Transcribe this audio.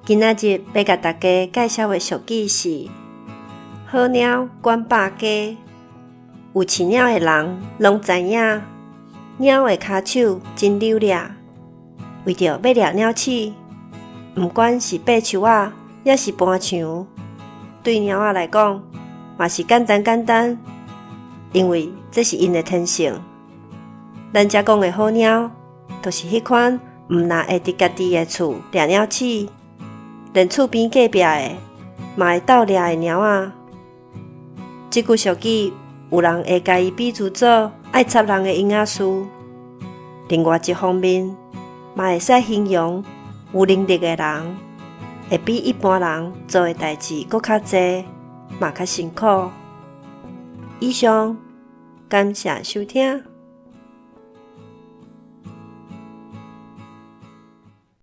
今仔日欲共大家介紹的俗語是：好貓管百家。有飼貓的人攏知影，貓的跤手真溜掠，為著欲掠鳥鼠，毋管是爬樹仔，抑是攀牆，對貓仔來講嘛是簡單簡單，因為這是𪜶的天性。咱遮講的好貓，就是彼款毋但會佇家己的厝掠鳥鼠，連厝邊隔壁的嘛會鬥掠的貓仔。這句俗語有人會共伊比喻做愛插人的陰仔事。另外一方面，嘛會使形容有能力的人，會比一般人做的代誌閣較濟，嘛較辛苦。以上，感謝收聽。